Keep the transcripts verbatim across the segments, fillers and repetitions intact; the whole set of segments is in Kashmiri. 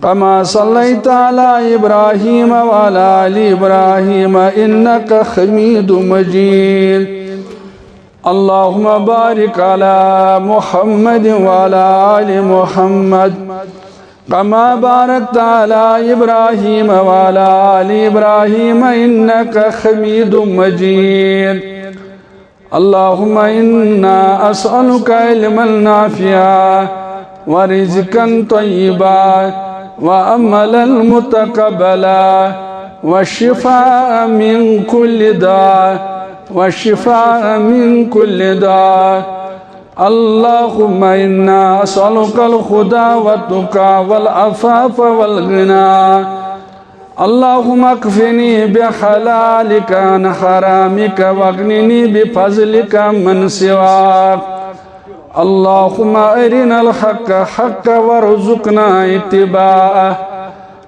كما صليت على إبراهيم وعلى آل إبراهيم إنك حميد مجيد. اللهم بارك على محمد وعلى آل محمد كما باركت على إبراهيم وعلى آل إبراهيم إنك حميد مجيد. اللهم إنا أسألك علما نافعا ورزقا طيبا وعملا متقبلا وشفاء من كل داء وشفاء من كل داء. اللهم إنا أسألك الهدى والتقى والعفاف والغنى. اللهم اكفني بحلالك عن حرامك واغنني بفضلك عمن سواك. اللهم أرنا الحق حقا وارزقنا اتباعه.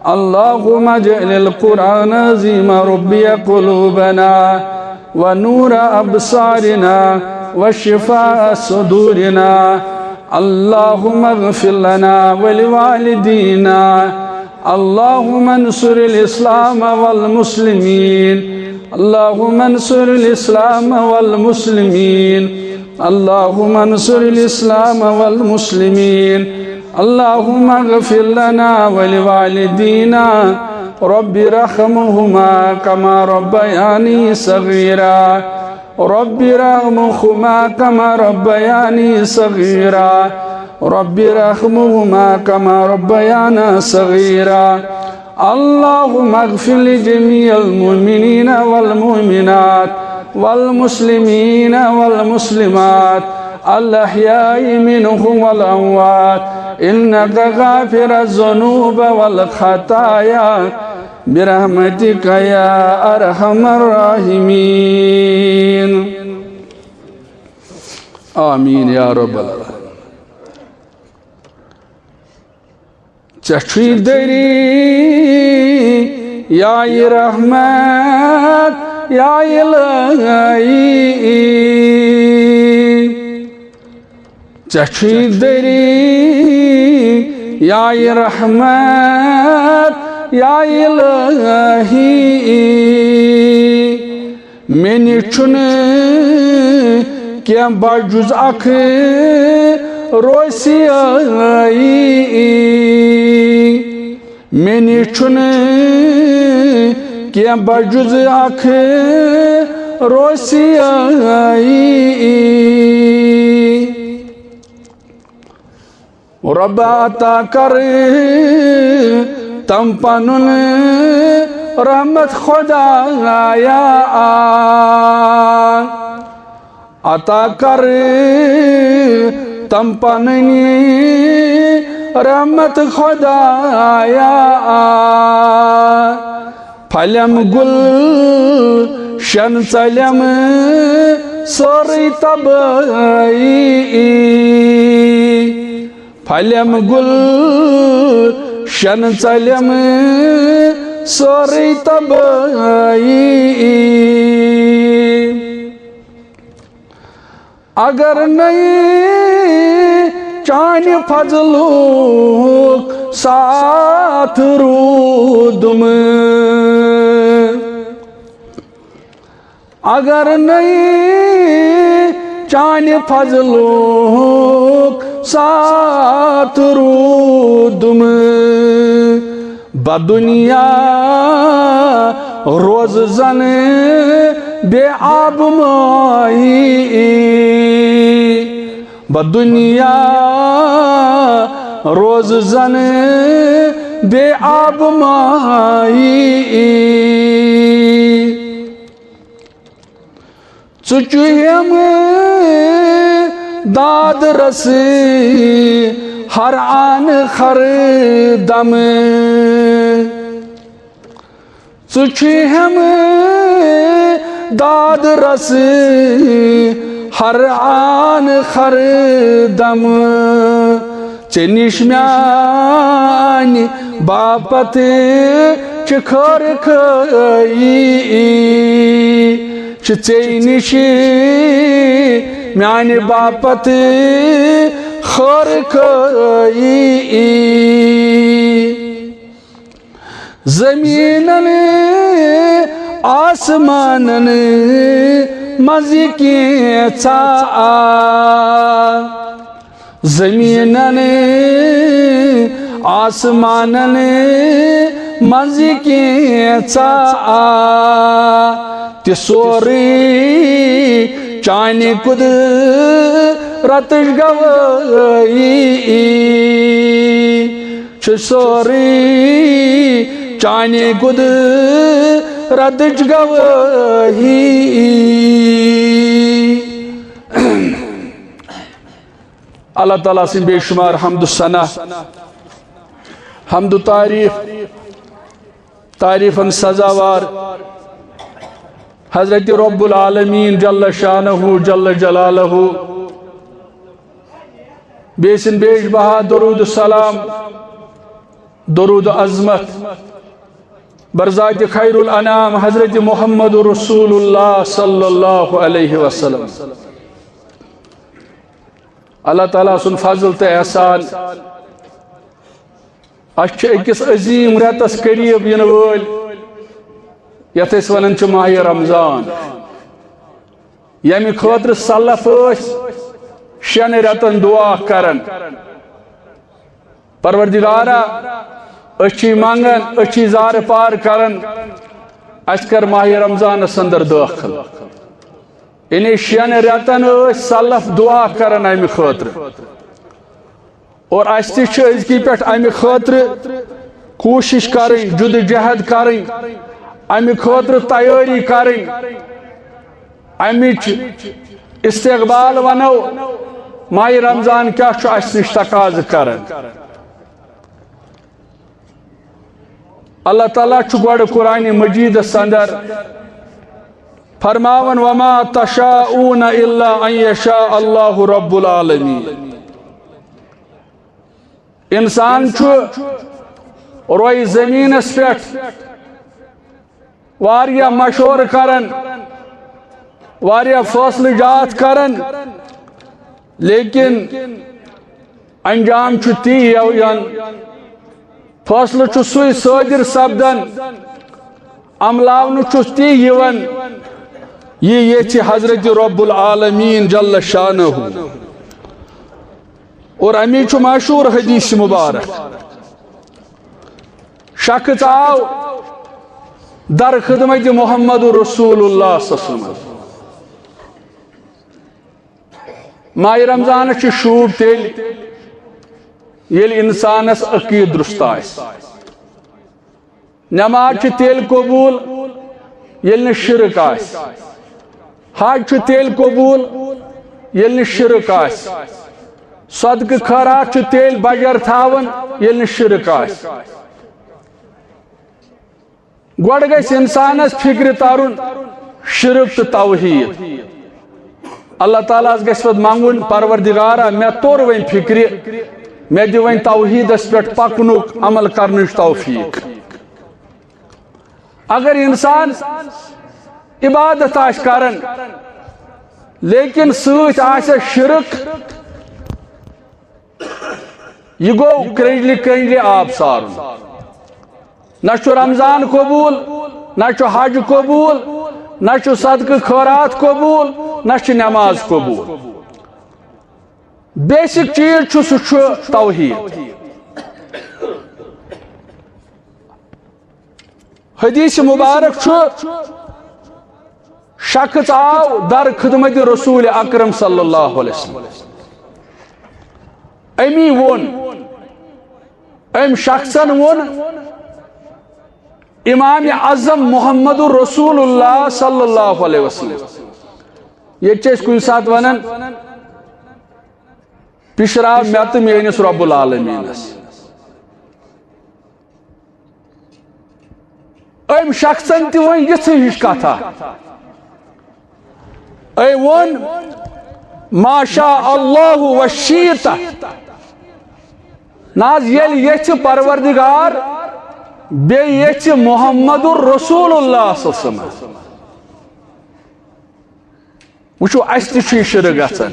اللهم اجعل القرآن العظيم ربيع قلوبنا ونور أبصارنا وشفاء صدورنا. اللهم اغفر لنا ولوالدينا. اللهم انصر الإسلام والمسلمين. اللهم انصر الإسلام والمسلمين. اللهم انصر الإسلام والمسلمين. اللهم اغفر لنا ولوالدينا. رب ارحمهما كما ربياني صغيرا. رب ارحمهما كما ربياني صغيرا. رب ارحمهما كما ربيانا صغيرا. اللهم اغفر لجميع المؤمنين والمؤمنات والمسلمين والمسلمات الأحياء منهم والأموات إنك غافر الذنوب والخطايا برحمتك يا أرحم الراحمين. آمين يا رب العالمين. ژےٚ چھُے دٔری یا یہِ رحمت یا الہی۔ ژےٚ چھُے دٔری یا یہِ رحمت یا الہی۔ مےٚ نِش چھُنہٕ کینٛہہ بجُز اکھ روسیٲیی۔ مےٚ نِش چھُنہٕ کینٛہہ بجُز اکھ روسیٲیی۔ رۄبا عطا کر تم پنُن رحمت خدایا۔ عطا کر تم پنٕنۍ رحمت خدایا۔ پھلٮ۪م گُلشن ژلٮ۪م سٲرٕے تبٲہی۔ پھلٮ۪م گُلشن ژلٮ۪م سٲرٕے تبٲہی۔ اگر نَے چانہِ فضلُک ساتھ روٗدمُت، اگر نَے چانہِ فضلُک ساتھ روٗدمُت، بہٕ دُنیا روزٕ زَن بے آب ماہی۔ بہٕ دُنیا روزٕ زَن بے آب ماہی۔ ژٕ چھُہم داد رس ہر آن خر دم۔ ژٕ چھُہم داد رس ہر آن خر دم۔ ژےٚ نِش میانہِ باپتھ چھِ خٲر خٲیی۔ چھِ ژےٚ نِش میانہِ باپتھ خٲر خٲیی۔ زمینن آسمانن منٛز کینٛژھا آ، زمینن آسمانن منٛز کینٛژھا آ، تہِ سورُے چانہِ قدرتٕچ گوٲہی۔ چھُ سورُے چانہِ قدرتٕچ گوٲہی۔ اللہ تعالیٰ سٕنٛدۍ بے شمار حمد و ثنا، حمد و تعریف، تعریفن سزاوار حضرت رب العالمین جل شانہ جل جلالہ، بیٚیہِ سٕنٛدۍ بیش بہا درود و سلام، درود و عظمت بر ذات خیر الانام حضرت محمد رسول اللہ صلی اللہ علیہ وسلم۔ اللہ تعالیٰ سُنٛد فضل تہٕ احسان۔ اَسہِ چھِ أکِس عظیٖم رٮ۪تَس قریٖب یِنہٕ وٲلۍ، یَتھ أسۍ وَنان چھِ ماہِ رمضان، ییٚمہِ خٲطرٕ سلف ٲسۍ شٮ۪ن رٮ۪تَن دُعا کران، پروردگارا، أسۍ چھِ منٛگان، أسۍ چھِ زارٕ پار کران، اَسہِ کر ماہِ رمضانَس اندر دٲخل۔ یعنی شٮ۪ن رٮ۪تَن ٲسۍ سلف دُعا کران اَمہِ خٲطرٕ۔ اور اَسہِ تہِ چھِ أزکی پٮ۪ٹھ اَمہِ خٲطرٕ کوٗشِش کرٕنۍ، جدوجہد کرٕنۍ، اَمہِ خٲطرٕ تیٲری کرٕنۍ، اَمِچ استقبال وَنو، ماہِ رمضان کیٛاہ چھُ اَسہِ نِش تقاضہٕ کران۔ اللہ تعالیٰ چھُ گۄڈٕ قرآن مجیدس اندر فرماوان، "وما تشاءون الا ان یشاء اللہ رب العالمین۔" انسان چھُ روی زمینس پٮ۪ٹھ واریاہ مشورٕ کران، واریاہ فٲصلہٕ جات کران، لیکن انجام چھُ تی یِوان، فٲصلہٕ چھُ سُے صٲدِر سپدان، عملاونہٕ چھُ تی یِوان، یہِ ییٚژھِ حضرت رب العالمین جل شانہ۔ اور امی چھُ مشہوٗر حدیث مبارک، شخص آو در خدمت محمد رسول اللہ صلی اللہ علیہ وسلم۔ ماہِ رمضانس چھِ شوٗب تیٚلہِ، ییٚلہِ انسانس عقیٖدٕ درست آسہِ۔ نماز چھِ تیٚلہِ قبوٗل، ییٚلہِ نہٕ شرک آسہِ۔ حج چھُ تیٚلہِ قبوٗل، ییٚلہِ نہٕ شرک آسہِ۔ صدقہٕ خٲرات چھُ تیٚلہِ بجر تھاوان، ییٚلہِ نہٕ شرک آسہِ۔ گۄڈٕ گژھِ انسانس فکرِ ترُن شرک تہٕ توحید۔ اللہ تعالیٰ ہس گژھِ پتہٕ منگُن، "پروردگارا، مےٚ توٚر وۄنۍ فکرِ، مےٚ دِ وۄنۍ توحیدس پٮ۪ٹھ پکنُک، عمل کرنٕچ توفیق۔" اگر انسان عبادت آسہِ کران، لیکن سۭتۍ آسٮ۪س شرک، یہِ گوٚو کرٛنٛجلہِ کرٛنٛجلہِ آب سارُن۔ نہ چھُ رمضان قبوٗل، نہ چھُ حج قبوٗل، نہ چھُ صدقہٕ خٲرات قبوٗل، نہ چھِ نماز قبوٗل۔ بیسک چیٖز چھُ، سُہ چھُ توحیٖد۔ حدیث مبارک چھُ، شخص آو در خدمت رسول اکرم صلی اللہ علیہ وسلم۔ امی ووٚن، أمۍ شخصن ووٚن امام اعظم محمد رسول اللہ صلی اللہ علیہ وسلم۔ ییٚتہِ چھِ أسۍ کُنہِ ساتہٕ ونان، پشراو مےٚ تہٕ میٲنِس رب العالمینس۔ أمۍ شخصن تہِ ؤنۍ یِژھٕے ہِش کتھا۔ أمۍ ووٚن، "ما شاء اللہ و شیٖتہ۔" نہ حظ، ییٚلہِ یژھِ پروردگار، بیٚیہِ یژھِ محمد رسول اللہ صلی اللہ علیہ وسلم۔ وٕچھِو، اَسہِ تہِ چھُ یہِ شرک گژھان۔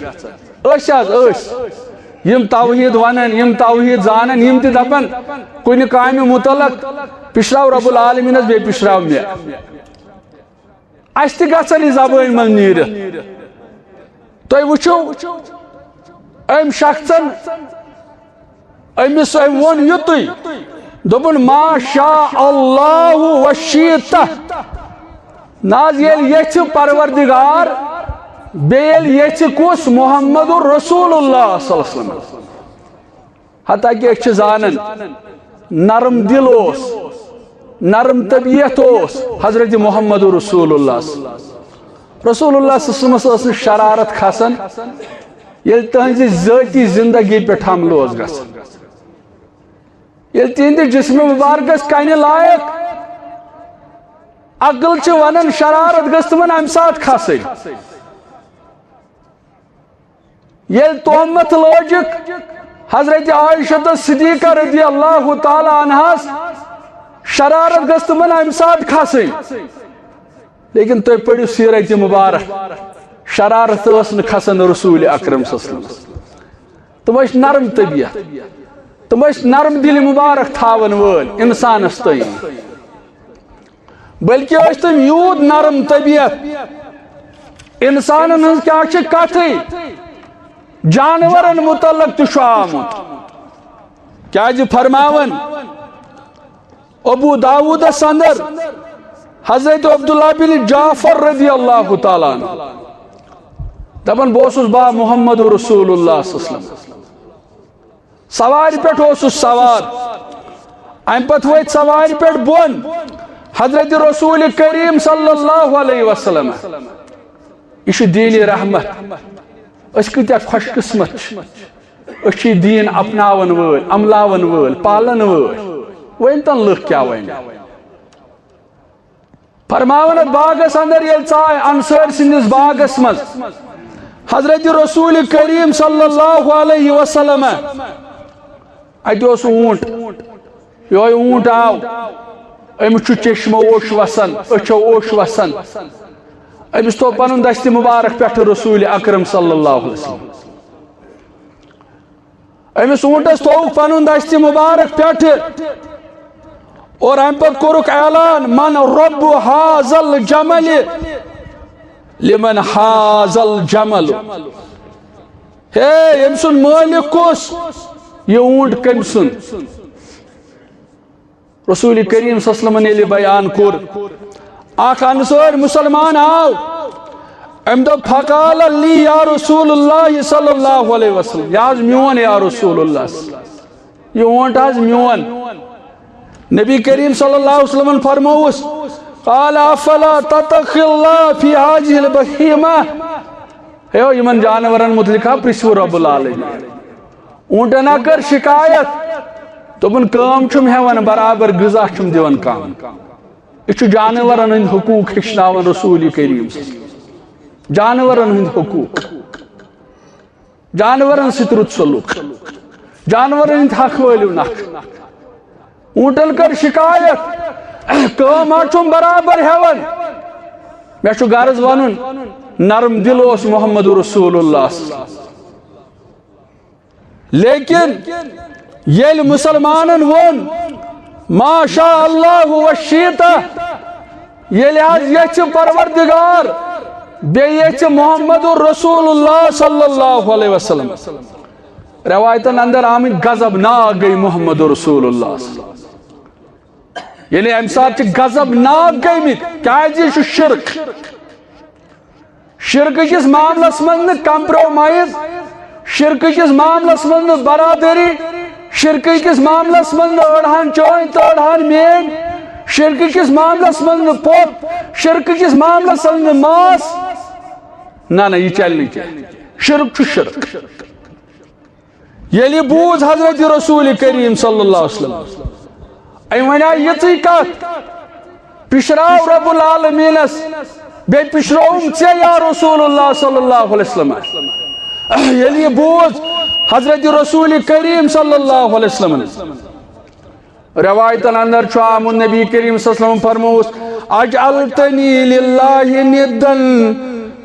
أسۍ حظ، أسۍ۔ یِم توحید ونن، یِم توحید زانن، یِم تہِ دپن کُنہِ کامہِ متعلق، پشراو رب العالمینس، بیٚیہِ پشراو مےٚ۔ اسہِ تہِ گژھن یہِ زبٲنۍ منٛز نیٖرِتھ۔ تُہۍ وٕچھِو، أمۍ شخصن، أمِس أمۍ ووٚن یُتُے، دوٚپُن، "ما شاء اللہ و شیٖتہ"۔ نہ حظ، ییٚلہِ یژھِ پروردگار، بیٚیہِ ییٚلہِ یژھِ کُس؟ محمد رسول اللہ صلی اللہ علیہ وسلم۔ حتیٰ کہ أسۍ چھِ زانان، نرم دل اوس، نرم طبیعت اوس حضرت محمد رسول اللہ۔ رسول اللہ صلی اللہ علیہ وسلمس ٲس نہٕ شرارت کھسان، ییٚلہِ تہنٛزِ ذٲتی زندگی پٮ۪ٹھ حملہٕ اوس گژھان، ییٚلہِ تِہنٛدِ جسمِ مبارکس کنہِ لایق عقل چھِ ونان، شرارت گٔژھ تِمن امہِ ساتہٕ کھسٕنۍ۔ ییٚلہِ تہمت لٲجِکھ حضرت عائشہ تہٕ صدیقہ رضی اللہ تعالیٰ عنہس، شرارت گٔژھ تِمن امہِ ساتہٕ کھسٕنۍ۔ لیکن تُہۍ پٔرِو سیرت مبارک، شرارت ٲس نہٕ کھسان رسول اکرم صلی اللہ علیہ وسلم۔ تِم ٲسۍ نرم طبیعت، تِم ٲسۍ نرم دِلہِ مبارک تھاون وٲلۍ انسانس تام۔ بلکہ ٲسۍ تِم یوٗت نرم طبیعت، انسانن ہٕنٛز کیٛاہ چھِ کتھٕے، جانورن متعلق تہِ چھُ آمُت۔ کیٛازِ فرماون ابو داوودس اندر حضرت عبداللہ بن جعفر رضی اللہ تعالیٰ عنہ، دپان، بہٕ اوسُس با محمد رسول اللہ صلی اللہ علیہ وسلم۔ سوارِ پٮ۪ٹھ اوسُس سوار۔ امہِ پتہٕ ؤتھۍ سوارِ پٮ۪ٹھ بۄن حضرت رسول کریم صلی اللہ علیہ وسلم۔ یہِ چھُ دیٖنِ رحمت۔ أسۍ کۭتیٛاہ خۄش قسمت چھِ۔ أسۍ چھِ یہِ دیٖن اپناون وٲلۍ، عملاون وٲلۍ، پالن وٲلۍ۔ وۄنۍ تن لُکھ کیٛاہ ونن۔ فرماوان اتھ باغس اندر ییٚلہِ ژاے انصٲرۍ سٕنٛدِس باغس منٛز حضرت رسول کریم صلی اللہ علیہ وسلم، اتہِ اوس اوٗنٹ، یہوے اوٗنٹ آو، أمِس چھُ چشمو اوٚش وسان، أچھو اوٚش وسان۔ أمِس تھوٚو پنُن دستِ مبارک پٮ۪ٹھٕ رسول اکرم صلی اللہ علیہ وسلم۔ أمِس اوٗنٹس تھووُکھ پنُن دستِ مبارک پٮ۪ٹھٕ اور امہِ پتہٕ کوٚرُکھ اعلان، "من رب هذا الجمل لمن هذا الجمل"۔ ہے، أمۍ سُنٛد مٲلِک کُس؟ یہِ اوٗنٹ کٔمۍ سُنٛد؟ رسول کریم صلی اللہ علیہ وسلمن ییٚلہِ بیان کوٚر، اکھ انصٲرۍ مسلمان آو، أمۍ دوٚپ، "فقال لی یا رسول اللہ صلی اللہ علیہ وسلم"، یہِ حظ میون یا رسول اللہ، یہِ اوٗنٹ حظ میون۔ نبی کریم صلی اللہ علیہ وسلمن فرمووُس، "قال افلا تتقی اللہ فی هذه البهیمة"، ہے، یِمن جانورن متعلق ہا پرژھِو رب العالمین۔ اوٗنٹن ہا کٔر شکایت، دوٚپُن، "کٲم چھُم ہٮ۪وان برابر، غذا چھُم دِوان کم۔" یہِ چھُ جانورن ہٕنٛدۍ حقوٗق ہیٚچھناوان رسول کریم صلی اللہ علیہ وسلم۔ جانورن ہٕنٛدۍ حقوٗق، جانورن سۭتۍ رُت سلوٗک، جانورن ہٕنٛدۍ حق وٲلِو نکھٕ۔ اوٗنٹن کٔر شکایت، "کٲم ہا چھُم برابر ہٮ۪وان، مےٚ چھُ غرض ونُن، نرم دل اوس محمد رسول اللہ صلی اللہ علیہ وسلم۔" لیکن ییٚلہِ مسلمانن ووٚن، "ما شاء اللہ و شیٖتہ"، ییٚلہِ حظ یژھِ پروردگار، بیٚیہِ یژھِ محمد رسول اللہ صلی اللہ علیہ وسلم۔ روایتن اندر آمٕتۍ، غضبناک گٔے محمد رسول اللہ۔ یعنی امہِ ساتہٕ چھِ غضبناک گٔمٕتۍ، کیازِ یہِ چھُ شرک۔ شرکہٕ کِس معاملس منٛز نہٕ compromise، شرکہٕ کِس معاملس منٛز نہٕ برادری، شرکہٕ کِس معاملس منٛز نہٕ أڑہان چٲنۍ تہٕ أڑہان میٲنۍ، شرکہٕ کِس معاملس منٛز نہٕ پوٚپ، شرکہٕ کِس معاملس منٛز نہٕ ماس۔ نہ، نہ، یہِ چلہِ نہٕ کینٛہہ۔ شرک چھُ شرک۔ ییٚلہِ بوٗز حضرت رسول کریم صلی اللہ علیہ وسلم، أمۍ ونیٛاو یِژٕے کتھ، پشراو رب العالمینس، بیٚیہِ پشرٲوُم ژےٚ یا رسول اللہ صلی اللہ علیہ وسلم۔ ییٚلہِ یہِ بوٗز حضرت رسول کریم صلی اللہ علیہ وسلم، روایتن اندر چھُ آمُت، نبی کریم صلی اللہ علیہ وسلم فرمووُس، "اجعلتنی للہ ندا،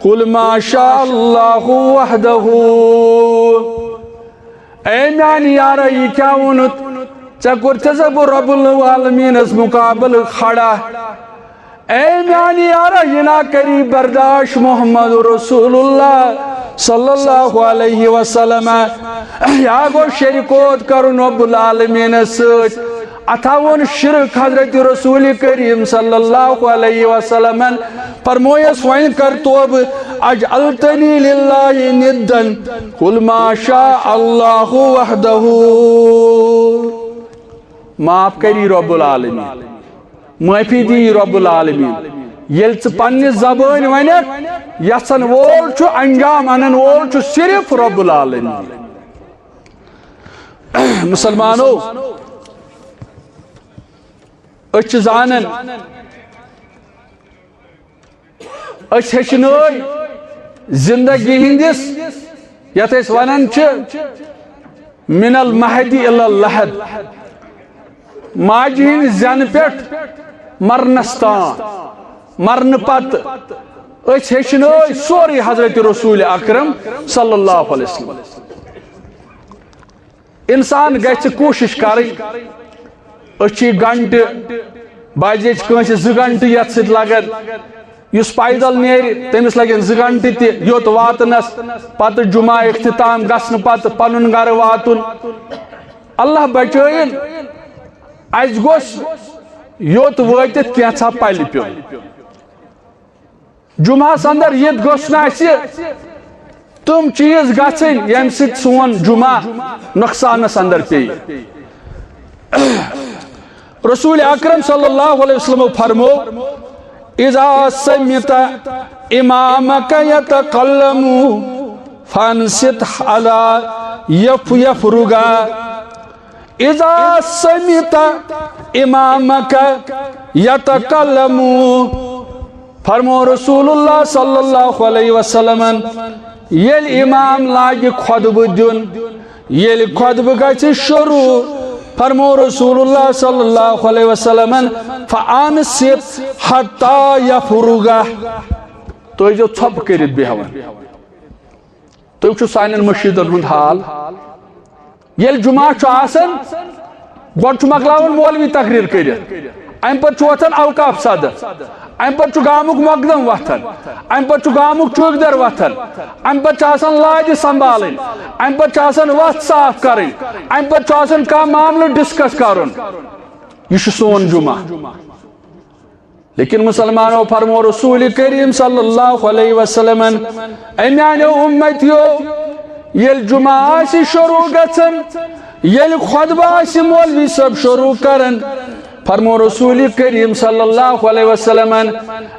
قل ما شاء اللہ وحدہ"۔ اے میانہِ یارا، یہِ کیٛاہ ووٚنُتھ؟ ژےٚ کوٚرتھے سا بہٕ رب العالمینس مقابلہٕ کھڑا؟ اے میانہِ یارا، یہِ نا کری برداشت محمد رسول اللہ صلی اللہ علیہ وسلم۔ یا گوٚو شریکوت کرُن رب العالمینس سۭتۍ۔ اتھا ووٚن شرک حضرت رسول کریم صلی اللہ علیہ وسلمن۔ فرمویس، وۄنۍ کر توبہٕ، اجعلتنی للہ ندا، قل ما شاء اللہ وحدہ۔ معاف کری رب العالمین، معافی دی رب العالمین۔ ییٚلہِ ژٕ پننہِ زبٲنۍ ونکھ، یژھن وول چھُ، انجام انن وول چھُ صرف رب العالمین۔ مسلمانو، أسۍ چھِ زانان، أسۍ ہیٚچھنٲے زندگی ہٕنٛدِس، یتھ أسۍ ونان چھِ، من المہدی الی اللحد، ماجہِ ہٕنٛدِ زینہٕ پٮ۪ٹھ مرنس تام، مرنہٕ پتہٕ۔ أسۍ ہیٚچھنٲے سورُے حضرت رسول اکرم صلی اللہ علیہ وسلم۔ انسان گژھِ کوٗشِش کرٕنۍ۔ أسۍ چھِ گھنٹہٕ، بعضے چھِ کٲنٛسہِ زٕ گھنٹہٕ یتھ سۭتۍ لگان۔ یُس پیدل نیرِ، تٔمِس لگن زٕ گھنٹہٕ تہِ یوٚت واتنس، پتہٕ جمعہ اختتام گژھنہٕ پتہٕ پنُن گرٕ واتُن۔ اللہ بچٲیِن، اسہِ گوٚژھ یوٚت وٲتِتھ کینٛژھا پلہِ پیوٚن۔ جمعہس اندر یتھ گوٚژھ نہٕ اسہِ تِم چیز گژھٕنۍ، ییٚمہِ سۭتۍ سون جمعہ نقصانس اندر پیٚیہِ۔ رسول اکرم صلی اللہ علیہ وسلم فرمو، اذا سمعت امامک یتکلم فانصت علی یف یفرغ۔ اذا سمعت امامک یتکلم، فرمو رسول اللہ صلی اللہ علیہ وسلمن، ییٚلہِ امام لاگہِ خطبہٕ دیُن، ییٚلہِ خطبہٕ گژھِ شروع، فرمو رسول اللہ صلی اللہ علیہ وسلمن، فانصت حتی یفرغ۔ تُہۍ ٲسۍزیو ژھۄپہٕ کٔرِتھ بیہوان۔ تُہۍ وٕچھِو سانٮ۪ن مٔشیٖدن ہُنٛد حال۔ ییٚلہِ جمعہ چھُ آسان، گۄڈٕ چھُ مۄکلاوان مولوی تقریر کٔرِتھ، اَمہِ پتہٕ چھُ وۄتھان اوقاف صدر، اَمہِ پتہٕ چھُ گامُک مقدم وۄتھان، اَمہِ پتہٕ چھُ گامُک چوکیدار وۄتھان، اَمہِ پتہٕ چھِ آسان لادِ سنبھالٕنۍ، اَمہِ پتہٕ چھِ آسان وَتھ صاف کرٕنۍ، اَمہِ پتہٕ چھُ آسان کانٛہہ معاملہٕ discuss کرُن۔ یہِ چھُ سون جمعہ۔ لیکن مسلمانو، فرمو رسول کریم صلی اللہ علیہ وسلمن، اے میانیو امتیو، ییٚلہِ جمعہ آسہِ شروع گژھان، ییٚلہِ خطبہٕ آسہِ مولوی صٲب شروع کران، فرمو رسول کریم صلی اللہ علیہ وسلمن،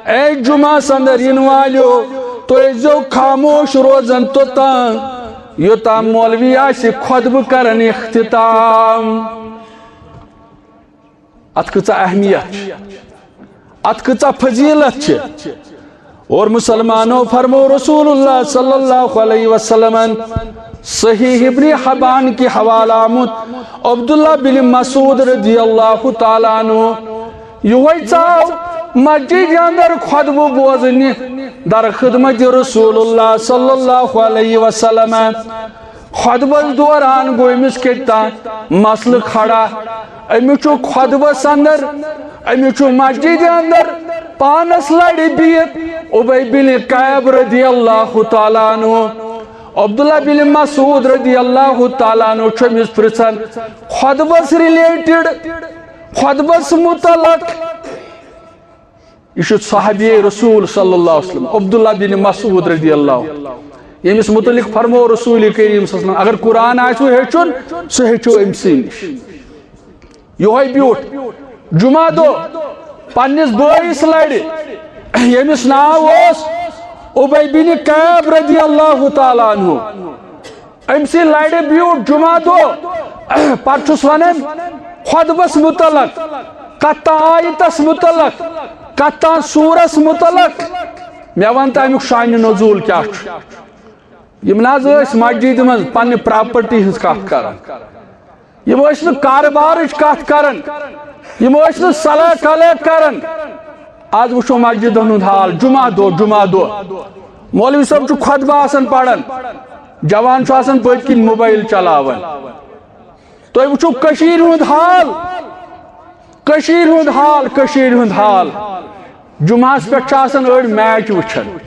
اے جمعہ اندر یِن والیو، تُہۍ ٲسۍزیو خاموش روزان توٚتام، یوٚتام مولوی آسہِ خطبہٕ کران اختتام۔ اتھ کۭژاہ اہمیت چھِ، اتھ کۭژاہ فضیلت چھِ۔ اور مسلمانو، فرمو رسول اللہ صلی اللہ علیہ وسلمن، صحیح ابن حبان کہِ حوالہٕ آمُت، عبداللہ بن مسعود رضی اللہ تعالیٰ عنہ، یِہوٚے ژاو مسجد اندر خطبہٕ بوزنہِ در خدمت رسول اللہ صلی اللہ علیہ وسلم۔ خطبس دوران گوٚو أمِس کتہِ تام مسلہٕ کھڑا۔ أمِس چھُ خطبس اندر، أمِس چھُ مسجد اندر پانس لڑِ بِہِتھ ابی بن کعب رضی اللہ تعالیٰ عنہ۔ عبداللہ بن مسعود رضی اللہ تعالیٰ عنہ چھُ أمِس پرژھان خطبس related، خطبس متعلق۔ یہِ چھُ صحابی رسول صلی اللہ علیہ وسلم، عبداللہ بن مسعود رضی اللہ، ییٚمِس متعلق فرمو رسول کریم صلی اللہ علیہ وسلم، اگر قرآن آسِوٕ ہیٚچھُن، سُہ ہیٚچھِو أمۍ سٕے نِش۔ یِہوٚے بیوٗٹھ جمعہ دۄہ پننِس بٲیِس لڑِ، ییٚمِس ناو اوس ابی بن کعب رضی اللہ تعالیٰ عنہ۔ أمۍ سٕے لڑِ بیوٗٹھ جمعہ دۄہ۔ پتہٕ چھُس ونان خطبس متعلق، کتھ تام آیتس متعلق، کتھ تام سورس متعلق۔ مےٚ ون تہٕ امیُک شانِ نزول کیٛاہ چھُ؟ یِم نہ حظ ٲسۍ مسجدِ منٛز پننہِ property ہٕنٛز کتھ کران، یِم ٲسۍ نہٕ کارٕبارٕچ کتھ کران، یِم ٲسۍ نہٕ صلاح collect کران۔ آز وٕچھو مسجدن ہُنٛد حال، جمعہ دۄہ، جمعہ دۄہ مولوی صٲب چھُ خطبہٕ آسان پران، جوان چھُ آسان پٔتۍ کِنۍ موبایل چلاوان۔ تُہۍ وٕچھِو کٔشیٖرِ ہُنٛد حال، کٔشیٖرِ ہُنٛد حال، کٔشیٖرِ ہُنٛد حال۔ جمعہس پٮ۪ٹھ چھِ آسان أڑۍ میچ وٕچھان۔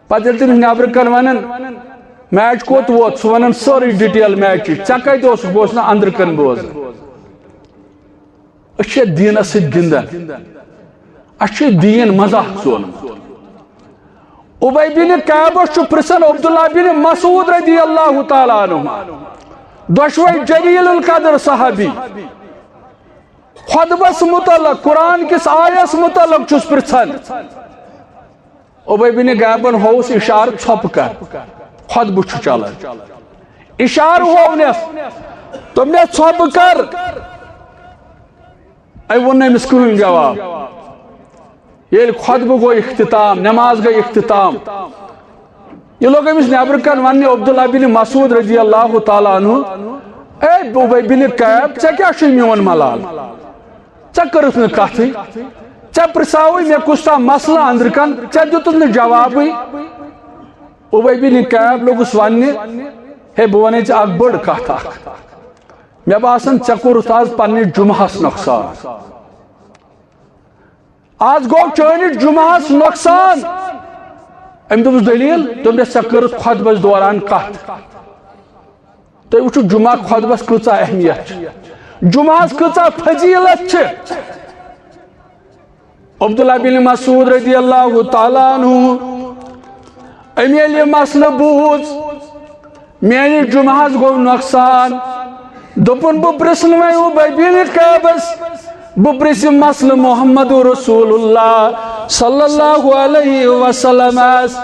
پتہٕ ییٚلہِ تٔمِس نٮ۪برٕ کَنہِ وَنان، "میچ کوٚت ووت؟" سُہ وَنان سٲرٕے ڈیٹیل میچٕچ۔ "ژےٚ کَتہِ اوسُکھ؟" بہٕ اوسُس نہٕ أنٛدرٕ کَنہِ بوزان۔ أسۍ چھِ دیٖنَس سۭتۍ گِنٛدان۔ اَسہِ چھُ دیٖن مذاق زونمُت۔ اُبَی بِن کعبَس چھُ پرٛژھان عبداللہ بِن مسعود رضی اللہ تعالیٰ عنہ، دۄشوَے جلیل القدر صحابی، خطبس متعلق، قرآن کِس آیس متعلق چھُس پرٛژھان۔ اُبَی بِن کعبن ہووُس اِشارٕ، "ژھۄپہٕ کر، خطبہٕ چھُ چلان۔" اِشارٕ ہوونس، دوٚپنس، "ژھۄپہٕ کر۔" أمۍ ووٚن نہٕ أمِس کٕہٕنۍ جواب۔ ییٚلہِ خطبہٕ گوٚو اختتام، نماز گٔے اختتام، یہِ لوٚگ أمِس نٮ۪برٕ کَنہِ وَننہِ عبداللہ بن مسعود رضی اللہ تعالیٰ عنہ، "اے اُبَی بن کعب، ژےٚ کیٛاہ چھُے میون ملال؟ ژےٚ کٔرٕتھ نہٕ کَتھٕے، ژےٚ پرٛژھاوٕے مےٚ کُس تام مسلہٕ أنٛدرٕ کَنہِ، ژےٚ دیُتُتھ نہٕ جوابٕے۔" اُبَی بن کعب لوٚگُس وَننہِ، "ہے، بہٕ وَنے ژےٚ اَکھ بٔڑ کَتھ اَکھ۔ مےٚ باسان، ژےٚ کوٚرُتھ آز پنٛنِس جُمعہَس نۄقصان۔ آز گوٚو چٲنِس جُمعہَس نۄقصان۔" أمۍ دوٚپُس، "دٔلیٖل؟" دوٚپنَس، "ژےٚ کٔرٕتھ خطبس دوران کتھ۔" تُہۍ وٕچھِو، جُمعہ خطبس کۭژاہ اہمیت چھِ، جُمعہَس کۭژاہ فضیلت چھِ۔ عبداللہ بن مسعود رضی اللہ تعالیٰ عنہ، أمۍ ییٚلہِ یہِ مسلہٕ بوٗز، میٲنِس جُمعہَس گوٚو نۄقصان۔ دوٚپُن، بہٕ پرٛژھنہٕ وۄنۍ اُبَی بن کعبَس، بہٕ پرٛژھِ مسلہٕ محمد رسول اللہ صلی اللہ علیہ وسلمَس۔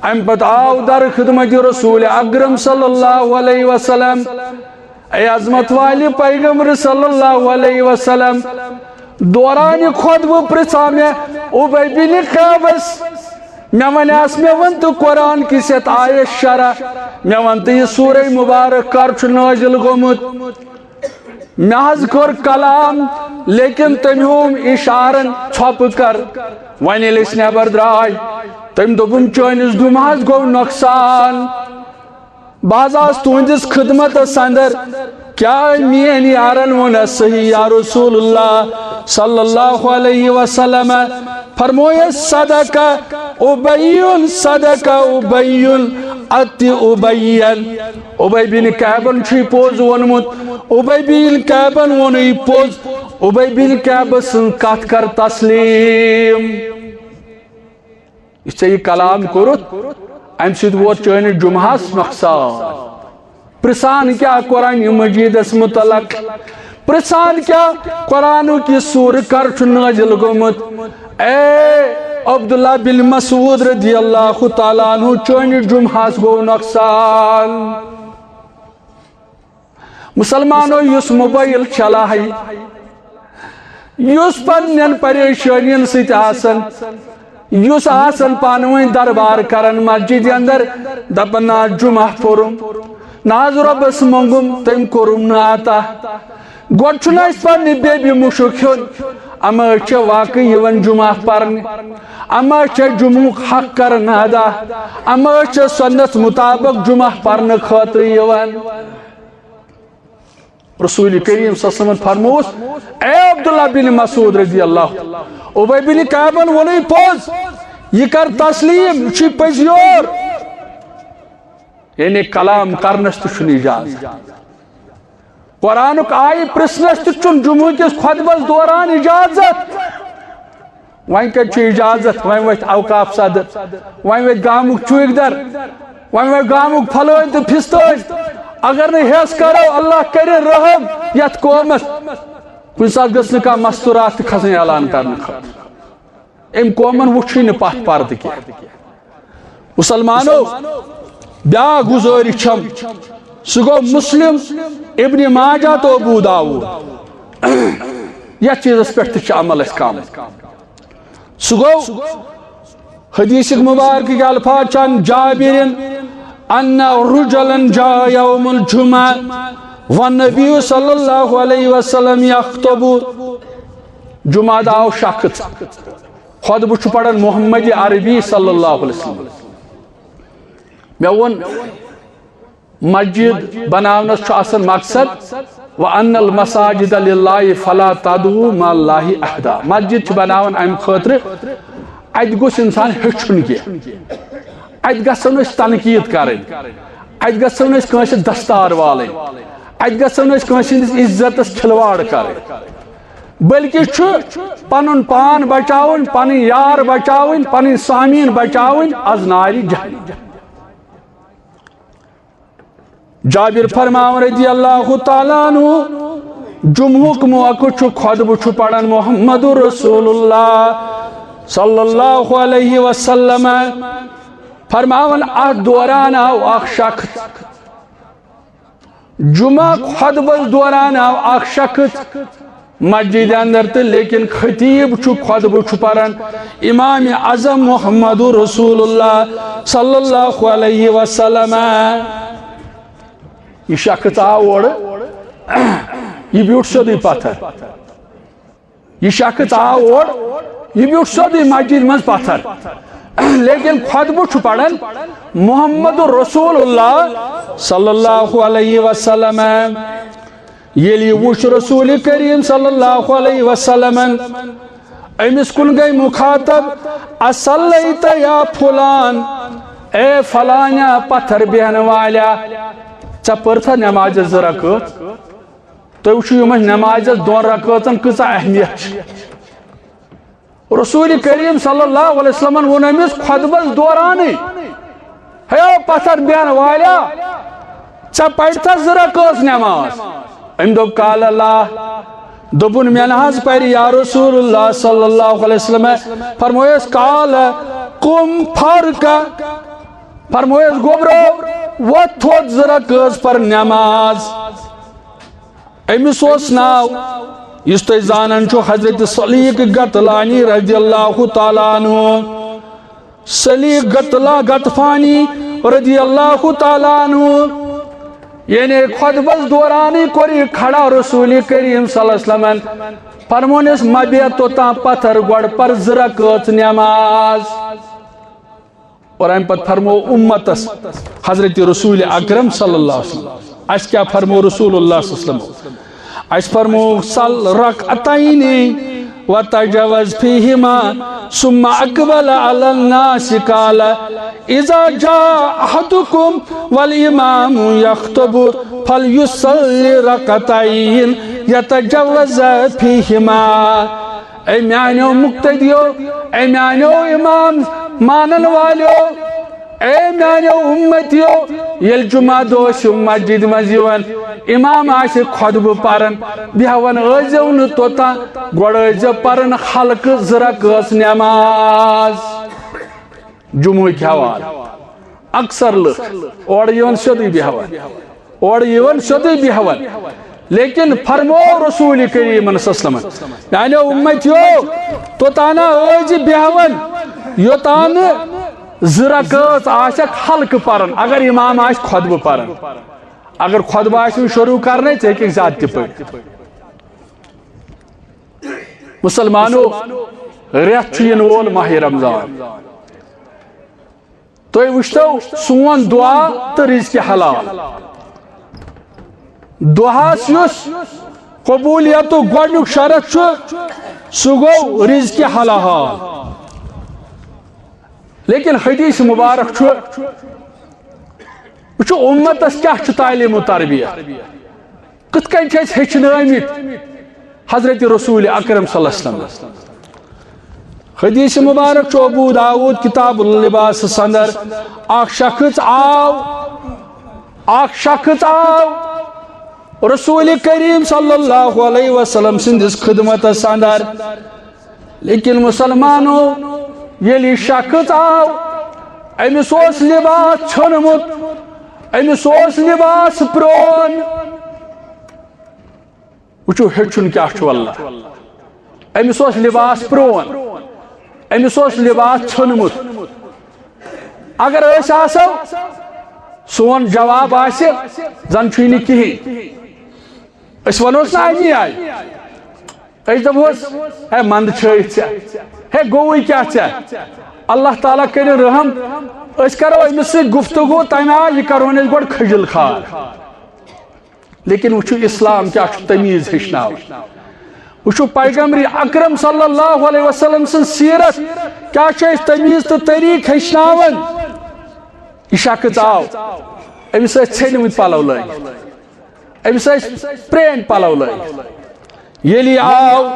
اَمہِ پتہٕ آو در خدمت رسول اکرم صلی اللہ علیہ وسلم۔ اے عظمت والہِ پیغمبر صلی اللہ علیہ وسلم، دوران خطبہٕ پرٛژھا مےٚ اُبَی بن کعبَس، مےٚ وَنیٛاس، مےٚ وَن تہٕ قرآن کِس یَتھ آیس شرح، مےٚ وَن تہٕ یہِ سورہ مبارک کر چھُ نٲزِل گوٚمُت۔ مےٚ حظ کوٚر کلام، لیکن تٔمۍ ہووُم اشارن، "ژھۄپہٕ کر۔" وۄنۍ ییٚلہِ أسۍ نٮ۪بر درٛاے، تٔمۍ دوٚپُن، "چٲنِس جُمعہَس گوٚو نۄقصان۔ بہٕ حظ آس تُہنٛدِس خدمتس اندر۔ کیٛاہ میٲنۍ یارن ووٚن صحیح یا رسول اللہ صلی اللہ علیہ وسلم؟" فرمویس، "صدق اُبیُن، صدق اُبیُن، اَتہِ اُبیَن۔" اُبَی بن کعبن چھُے پوٚز ووٚنمُت، اُبَی بن کعبن ووٚنُے پوٚز، اُبَی بن کعبہٕ سٕنٛز کتھ کر تسلیم۔ یُس ژےٚ یہِ کلام کوٚرُتھ، امہِ سۭتۍ ووت چٲنِس جُمعہَس نۄقصان۔ پرژھان کیٛاہ قرآن مجیدس متعلق؟ پرژھان کیٛاہ قرآنُک یہِ سورٕ کر چھُ نٲزِل گوٚمُت؟ اے عبداللہ بن مسعود رضی اللہ تعالیٰ عنہ، چٲنِس جُمعہَس گوٚو نۄقصان۔ مسلمانو، یُس موبایل چلاوِ، یُس پننٮ۪ن پریشٲنین سۭتۍ آسان، یُس آسان پانہٕ ؤنۍ دربار کران مسجد اندر، دپان، "نہ حظ جمعہ پوٚرُم، نہ حظ رۄبس مۄنگُم، تٔمۍ کوٚرُم نہٕ عطا۔" گۄڈٕ چھُنہٕ اَسہِ پننہِ بیبہِ مُشُک ہیوٚن، اما أسۍ چھِ واقعی یِوان جمعہ پرنہِ، اما أسۍ چھِ جمعُک حق کران ادا، اما أسۍ چھِ سنت مطابق جمعہ پرنہٕ خٲطرٕ یِوان۔ رسول کریم صلی اللہ علیہ وسلمن فرمووس، "اے عبداللہ بن مسعود رضی اللہ، اُبَی بن کعبن ووٚنُے پوٚز، یہِ کر تسلیم، یہِ چھُے پٔزۍ یور۔" یعنی کلام کرنس تہِ چھُنہٕ اجازت۔ قرآنُک آیہِ پرژھنس تہِ چھُنہٕ جمعہ کِس خطبس دوران اجازت۔ وۄنۍ کتہِ چھُ اجازت؟ وۄنۍ وۄتھِ اوقاف صدر، وۄنۍ وۄتھِ گامُک چوکیدار، وۄنۍ وۄتھِ گامُک پھلٲنۍ تہٕ پھستٲنۍ۔ اگر نہٕ ہیس کرو، اللہ کرِ رحم یتھ قومس۔ کُنہِ ساتہٕ گٔژھ نہٕ کانٛہہ مستورات تہِ کھسٕنۍ اعلان کرنہٕ خٲطرٕ۔ أمۍ قومن وُچھُے نہٕ پتھ پردٕ کینٛہہ۔ مسلمانو، بیاکھ گزٲرِش چھم، سُہ گوٚو مسلم، ابن ماجہ تہٕ ابو داؤد۔ یتھ چیزس پٮ۪ٹھ تہِ چھُ عمل اَسہِ کم۔ سُہ گوٚو حدیث مبارک کے الفاظ چھ عن جابر ان رجلا جاء یوم الجمعہ والنبی صلی اللہ علیہ وسلم یخطب۔ جمعہ دۄہ آو شخص، خطبہ چھُ پران محمد عربی صلی اللہ علیہ وسلم۔ مےٚ ووٚن، مسجد بناونس چھُ آسان مقصد، "وَأَنَّ الْمَسَاجِدَ لِلَّهِ فَلَا تَدْعُوا مَعَ اللَّهِ أَحَدًا۔" مسجد چھِ بناوان امہِ خٲطرٕ، اتہِ گوٚژھ انسان ہیٚچھُن کینٛہہ، اتہِ گژھو نہٕ أسۍ تنقید کرٕنۍ، اتہِ گژھو نہٕ أسۍ کٲنٛسہِ دستار والٕنۍ، اتہِ گژھو نہٕ أسۍ کٲنٛسہِ ہٕنٛدِس عزتس کھلواڑ کرٕنۍ، بلکہِ چھُ پنُن پان بچاوُن، پنٕنۍ یار بچاوٕنۍ، پنٕنۍ سامعیٖن بچاوٕنۍ از نارِ جہنم۔ جابر فرماوان رضی اللہ تعالیٰ عنہ، جمعہُک موقع چھُ، خطبہٕ چھُ پران محمد رسول اللہ صلی اللہ علیہ وسلم۔ فرماوان، اتھ دوران آو اکھ شخص، جمعہ خطبس دوران آو اکھ شخص مسجد اندر تہٕ لیکن خطیب چھُ، خطبہٕ چھُ پران امام اعظم محمد رسول اللہ صلی اللہ علیہ وسلم۔ یہِ شخص آو اورٕ، یہِ بیوٗٹھ سیوٚدُے پتھر۔ یہِ شخص آو اور، یہِ بیوٗٹھ سیوٚدُے مسجد منٛز پتھر۔ لیکن خطبہٕ چھُ پران محمد رسول اللہ صلی اللہ علیہ وسلم۔ ییٚلہِ یہِ وُچھ رسول کریم صلی اللہ علیہ وسلمن، أمِس کُن گٔے مخاطب، "اصلیت یا فلان، اے فلانیا پتھر بیہن والیا، ژےٚ پٔرتھا نمازِ زٕ رکٲژ؟" تُہۍ وٕچھِو یِمن نمازِ دۄن رکٲژن کۭژاہ اہمیت چھِ۔ رسول کریم صلی اللہ علیہ وسلمن ووٚن أمِس خطبس دورانٕے، "ہے پتھر بیہن والیا، ژےٚ پرتھا زٕ رکٲژ نماز؟" أمۍ دوٚپ، "قال لا۔" دوٚپُن، "مےٚ نہ حظ پرِ یا رسول اللہ صلی اللہ علیہ وسلم۔" فرمویس، "قال قم فارکع۔" فرمویس، "گوٚبرو، وۄتھ تھوٚد، زٕ رکٲژ پر نماز۔" أمِس اوس ناو، یُس تُہۍ زانان چھِو، حضرت سلیق غطلانی رضی اللہ تعالیٰ عنہ۔ سلیق غطلا-، غطفانی رضی اللہ تعالیٰ عنہ۔ یعنی خطبس دورانٕے کوٚر یہِ کھڑا رسول کریم صلی اللہ علیہ وسلمن۔ فرمونس، "مہ بیہہ توٚتام پتھر، گۄڈٕ پر زٕ رکٲژ نماز۔" اور امہِ پتہٕ فرمو امتس حضرت رسول اکرم صلی اللہ علیہ وسلم۔ اسہِ کیٛاہ فرمو رسول اللہ صلی اللہ علیہ وسلم؟ اسہِ فرمو، "صل رکعتین وتجوز فیہما ثم اقبل علی الناس قال، اذا جاء احدکم والامام یخطب فلیصل رکعتین یتجوز فیہما۔" اے میانیو مقتدیو، اے میانیو امام مانن والیو، اے میانیو امتیو، ییٚلہِ جمعہ دۄہ ٲسِو مسجد منٛز یِوان، امام آسہِ خطبہٕ پران، بیہوان ٲسۍزیو نہٕ توٚتام، گۄڈٕ ٲسۍزیو پران خلقہٕ زٕ رکٲژ نماز۔ جمعہٕکۍ حوالہٕ۔ اکثر لُکھ اورٕ یِوان سیوٚدُے بیہوان، اورٕ یِوان سیوٚدُے بیہوان۔ لیکن فرمو رسول کریمن صلی اللہ علیہ وسلمن، میانیو امتیو، توٚتانہ ٲسۍ زِ بیہوان، یوٚتانہ زٕ رکٲژ آسکھ حلقہٕ پران، اگر امام آسہِ خطبہٕ پران۔ اگر خطبہٕ آسہِ وۄنۍ شروع کرنے، ژٕ ہیٚککھ زیادٕ تہِ پٔرِتھ۔ مسلمانو، رٮ۪تھ چھُ یِنہٕ وول ماہِ رمضان۔ تُہۍ وٕچھتو سون دعا تہٕ رزق حلال۔ دعاہس یُس قبولیتُک گۄڈنیُک شرط چھُ، سُہ گوٚو رزق حلال۔ لیکن حدیث مبارک چھُ، وٕچھو امتس کیٛاہ چھُ تعلیم و تربیت۔ کِتھ کٔنۍ چھِ أسۍ ہیٚچھنٲومٕتۍ حضرت رسول اکرم صلی اللہ علیہ وسلم؟ حدیث مبارک چھُ ابو داؤد کتاب اللباسس اندر، اکھ شخص آو، اکھ شخص آو رسول کریم صلی اللہ علیہ وسلم سٕنٛدِس خدمتس اندر۔ لیکن مسلمانو، ییٚلہِ یہِ شخص آو، أمِس اوس لباس ژھیوٚنمُت، أمِس اوس لباس پرٛون۔ وٕچھِو، ہیٚچھُن کیٛاہ چھُ واللہ۔ أمِس اوس لباس پرٛون، أمِس اوس لباس ژھیوٚنمُت۔ اگر أسۍ آسو، سون جواب آسہِ، "زن چھُے نہٕ کِہیٖنۍ۔" أسۍ ونوس نہٕ اَمی آیہِ۔ أسۍ دپوس، "ہے، منٛدٕ چھٲیِتھ ژےٚ، ہے، گوٚوُے کیٛاہ ژےٚ؟" اللہ تعالیٰ کٔرِن رحم، أسۍ کرو أمِس سۭتۍ گفتگو، تَمہِ آیہِ یہِ کرون أسۍ گۄڈٕ کھجل خوار۔ لیکن وٕچھِو، اسلام کیٛاہ چھُ تمیٖز ہیٚچھناوان۔ وٕچھِو، پیغمبر اکرم صلی اللہ علیہ وسلم سٕنٛز سیرت کیٛاہ چھِ اَسہِ تمیٖز تہٕ طریٖقہٕ ہیٚچھناوان۔ یہِ شخص آو، أمِس ٲسۍ ژھیٚنمٕتۍ پلو لٲگِتھ، أمِس ٲسۍ پرٛٲنۍ پلو لٲگِتھ۔ ییٚلہِ یہِ آو،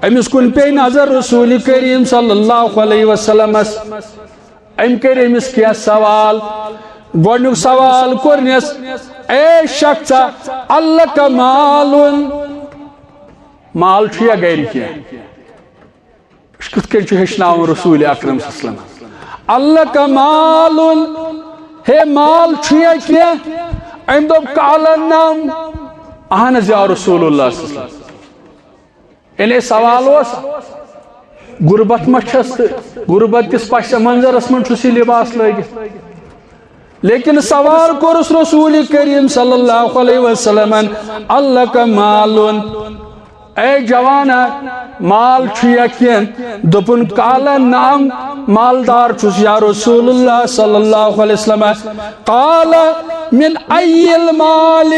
أمِس کُن پیٚیہِ نظر رسول کریم صلی اللہ علیہ وسلمس۔ أمۍ کٔرۍ أمِس کینٛہہ سوال۔ گۄڈٕنیُک سوال کوٚرنس، "اے شخصا، الک مال؟ مال چھُ یا گرِ کینٛہہ؟" أسۍ کِتھ کٔنۍ چھُ ہیٚچھناوُن رسول اکرم صلی اللہ علیہ وسلم؟ "الک مال؟ ہے، مال چھُ یا کینٛہہ؟" أمۍ دوٚپ، "قال نعم، اہن حظ یا رسول اللہ صلی اللہ علیہ وسلم۔" یعنی سوال اوس، غربت ما چھس تہٕ غربت کِس پس منظرس منٛز چھُس یہِ لباس لٲگِتھ؟ لیکن سوال کوٚرُس رسول کریم صلی اللہ علیہ وسلمن، "الک مال؟ اے جوانا، مال چھُ یا کینٛہہ؟" دوٚپُن، "قال نعم، مالدار چھُس یا رسول اللہ صلی اللہ علیہ وسلم۔" "قال من ای المال؟"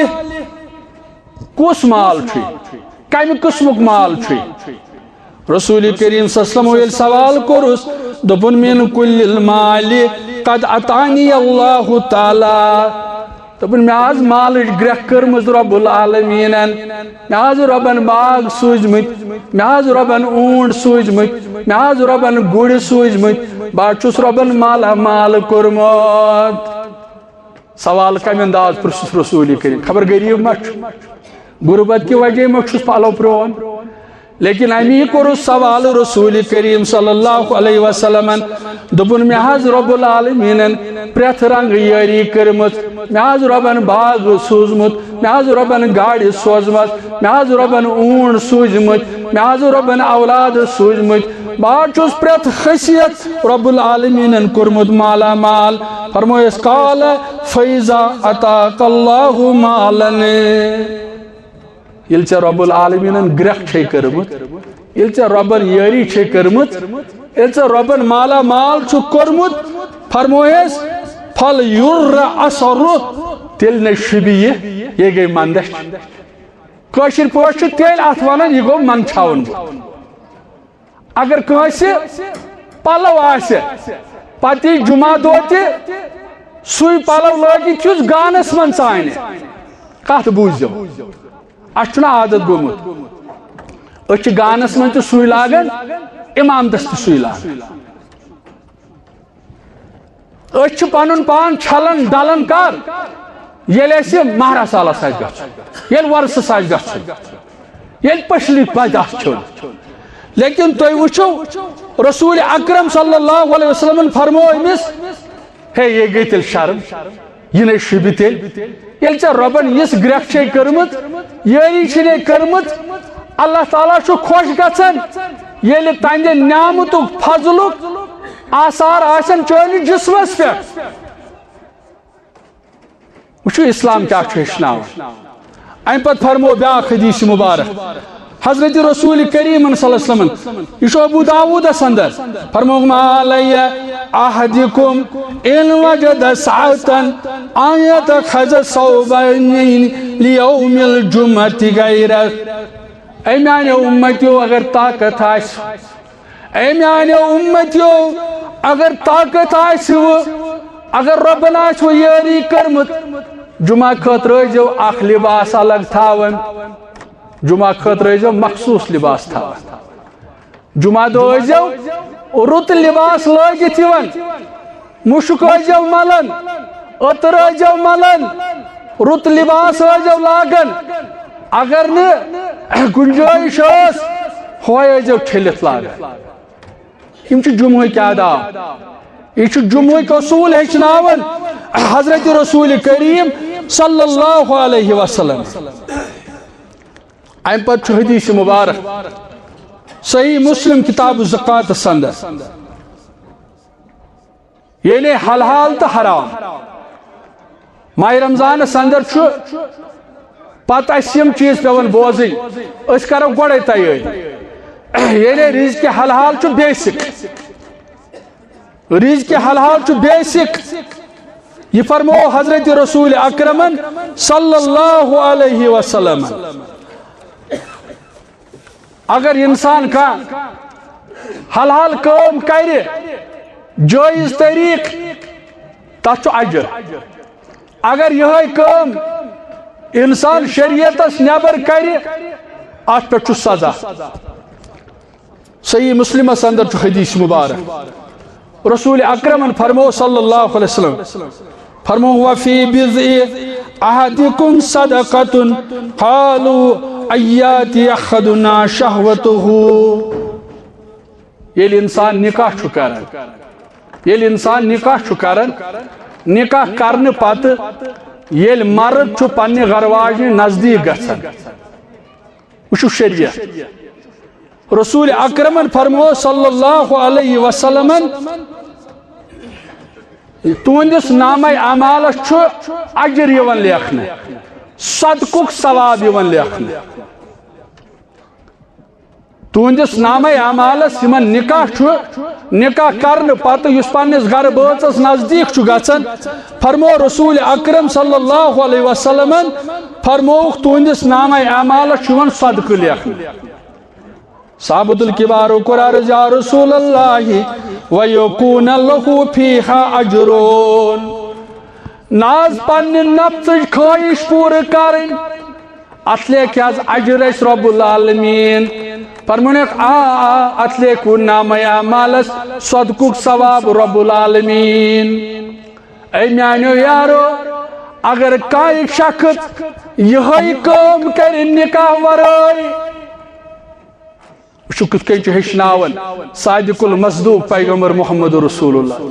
کُس مال چھُے؟ کمہِ قٕسمُک مال چھُے؟ رسول کریم صلی اللہ علیہ وسلم ییٚلہِ سوال کوٚرُس، دوٚپُن، "من کل المال قد اعطانی اللہ تعالی۔" دوٚپُن، "مےٚ حظ مالٕچ گرٛٮ۪کھ کٔرمٕژ رب العالمیٖنن۔ مےٚ حظ رۄبن باغ سوٗزمٕتۍ، مےٚ حظ رۄبن اوٗنٹ سوٗزمٕتۍ، مےٚ حظ رۄبن گُرۍ سوٗزمٕتۍ۔ بہٕ حظ چھُس رۄبن مالا مال کوٚرمُت۔" سوال کمہِ انداز پرژھُس رسول کریم؟ خبر غریب ما چھُ؟ غربت کہِ وجہ ما چھُس پلو پرٛون؟ لیکن امی کوٚرُس سوال رسول کریم صلی اللہ علیہ وسلمن۔ دوٚپُن، "مےٚ حظ رب العالمیٖنن پرٛٮ۪تھ رنگہٕ یٲری کٔرمٕژ، مےٚ حظ رۄبن باغ سوٗزمُت، مےٚ حظ رۄبن گاڑِ سوزمژ، مےٚ حظ رۄبن اوٗنٹ سوٗزمٕتۍ، مےٚ حظ رۄبن اولاد سوٗزمٕتۍ۔ بہٕ حظ چھُس پرٛٮ۪تھ خٲصیت رب العالمیٖنن کوٚرمُت مالا مال۔" فرمویس، "قال فیضا عطاک اللہ مالن۔" ییٚلہِ ژےٚ رب العالمیٖنن گرٛٮ۪کھ چھے کٔرمٕژ، ییٚلہِ ژےٚ رۄبن یٲری چھے کٔرمٕژ، ییٚلہِ ژےٚ رۄبن مالا مال چھُکھ کوٚرمُت، فرمویس، "فل یُر اثرُہ"، تیٚلہِ نے شوٗبہِ یہِ، یہِ گٔے مندچھ۔ کٲشِر پٲٹھۍ چھُ تیٚلہِ اَتھ وَنان، یہِ گوٚو منٛدچھاوُن۔ اگر کٲنٛسہِ پَلو آسہِ، پَتہٕ یی جُمعہ دۄہ تہِ سُے پَلو لٲگِتھ، یُس گانَس منٛز ژانہِ۔ کَتھ بوٗزِو، اَسہِ چھُنہٕ عادت گوٚمُت۔ أسۍ چھِ گانَس منٛز تہِ سُے لاگان، اِمامتَس تہِ سُے لاگان۔ أسۍ چھِ پنُن پان چھلان ڈلان کر؟ ییٚلہِ اَسہِ ماہ رسالس آسہِ گژھُن، ییٚلہِ وۄرسس آسہِ گژھُن، ییٚلہِ پٔژھلہِ پتہٕ آسہِ کھیوٚن۔ لیکن تُہۍ وٕچھِو، رسول اکرم صلی اللہ علیہ وسلمن فرموو أمِس، "ہے، یے گٔے تیٚلہِ شرم، یہِ نے شوٗبہِ تیٚلہِ۔" ییٚلہِ ژےٚ رۄبن یِژھ گرٛٮ۪کھ چھے کٔرمٕژ، یٲری چھے نے کٔرمٕژ، اللہ تعالیٰ چھُ خۄش گژھان، ییٚلہِ تہنٛدِ نعمتُک، فضلُک آثار آسن چٲنِس جسمس پٮ۪ٹھ۔ وٕچھِو، اسلام کیٛاہ چھُ ہیٚچھناوان۔ اَمہِ پتہٕ فرموو بیٛاکھ حدیث مبارک، حضرت رسول کریم صلی اللہ علیہ وسلم، یہِ چھُ ابو داوودس اندر، فرموو، "ما علی احدکم ان وجد سعة ان یتخذ ثوبین لیوم الجمعة غیرہ۔" اے میانیو امتیو، اگر طاقت آسہِ، اے میانیو امتیو، اگر طاقت آسہِ وٕ، اگر رۄبن آسہِ وٕ یٲری کٔرمٕژ، جمعہ خٲطرٕ ٲسۍزیو اکھ لباس الگ تھاوان، جمعہ خٲطرٕ ٲسۍزیو مخصوص لباس تھاوان۔ جمعہ دۄہ ٲسۍزیو رُت لباس لٲگِتھ یِوان، مُشُک ٲسۍزیو ملان، عطر ٲسۍزیو ملان، رُت لباس ٲسۍزیو لاگان۔ اگر نہٕ گنجٲیش ٲس، ہۄے ٲسۍزیو چھٔلِتھ لاگان۔ یِم چھِ جمعہٕکۍ آداب۔ یہِ چھُ جمعہٕکۍ اصوٗل ہیٚچھناوان حضرت رسول کریم صلی اللہ علیہ وسلم۔ اَمہِ پتہٕ چھُ حدیث مبارک صحیح مسلم کتاب الزکاتس اندر۔ یعنی حلال تہٕ حرام۔ ماہِ رمضانس اندر چھُ پتہٕ اَسہِ یِم چیٖز پٮ۪وان بوزٕنۍ۔ أسۍ کرو گۄڈے تیٲری۔ یعنی رزق حلال چھُ بیسک۔ رزق حلال چھُ بیسک۔ یہِ فرموو حضرت رسول اکرمن صلی اللہ علیہ وسلم۔ اگر انسان کانٛہہ حلال کٲم کرِ، جٲیز طریق، تتھ چھُ اجر۔ اگر یِہے کٲم انسان شریعتس نٮ۪بر کرِ، اتھ پٮ۪ٹھ چھُ سزا۔ صحیح مسلمس اندر چھُ حدیث مبارک۔ رسول اکرمن فرمو صلی اللہ علیہ وسلم، فرمو، "وفی بضع احدکم صدقۃ، قالوا ایاتی احدنا شہوتہ۔" ییٚلہِ انسان نکاح چھُ کران، ییٚلہِ انسان نکاح چھُ کران، نکاح کرنہٕ پتہٕ ییٚلہِ مرد چھُ پننہِ گرواجنہِ نزدیٖک گژھان، وٕچھِو شریعت۔ رسول اکرمن فرموو صلی اللہ علیہ وسلمن، تُہنٛدِس نامہ اعمالس چھُ اجر یِوان لیکھنہٕ، صدقُک ثواب یِوان لیکھنہٕ۔ تُہنٛدِس نامہ اعمالس یِمن نکاح چھُ، نکاح کرنہٕ پتہٕ یُس پننِس گرٕ بٲژس نزدیٖک چھُ گژھان، فرموو رسول اکرم صلی اللہ علیہ وسلمن، فرمووُکھ، تُہنٛدِس نامہ اعمالس چھُ یِوان صدقہٕ لیکھنہٕ۔ صحابۃ الکبارو کوٚر عرض، "یا رسول اللہ، ویکون لہ فیہا اجرون؟" نہ حظ، پننہِ نفژٕچ خواہش پوٗرٕ کرٕنۍ، اتھ لیکھِ حظ اجر اسہِ رب العالمین۔ فرمونکھ، آ، آ، اتھ لیکھِ نامہ اعمالس صدقُک ثواب رب العالمین۔ اے میانیو یارو، اگر کانٛہہ شخص یِہے کٲم کرِ نکاح ورٲے، وٕچھِو کِتھ کٔنۍ چھُ ہیٚچھناوان صادق المصدوق پیغمبر محمد رسول اللہ۔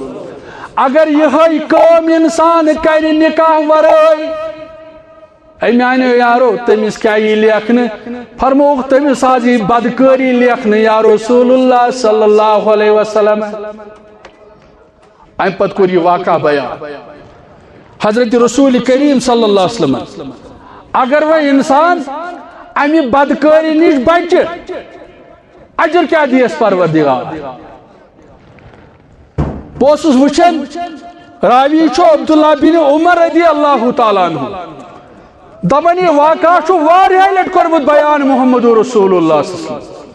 اگر یِہے کٲم انسان کرِ نکاح ورٲے، اے میانیو یارو، تٔمِس کیٛاہ یی لیکھنہٕ؟ فرمووُکھ، تٔمِس حظ یی بدکٲری لیکھنہٕ، یا رسول اللہ صلی اللہ علیہ وسلم۔ امہِ پتہٕ کوٚر یہِ واقعہ بیان۔ حضرت رسول کریم صلی اللہ علیہ وسلم، اگر وۄنۍ انسان امہِ بدکٲری نِش بچہِ، اجر کیٛاہ دِیس پروردگار؟ بہٕ اوسُس وٕچھان، راوی چھُ عبداللہ بن عمر رضی اللہ تعالیٰ عنہ، دپان، یہِ واقعہ چھُ واریاہہِ لٹہِ کوٚرمُت بیان محمد رسول اللہ صلی اللہ علیہ وسلم۔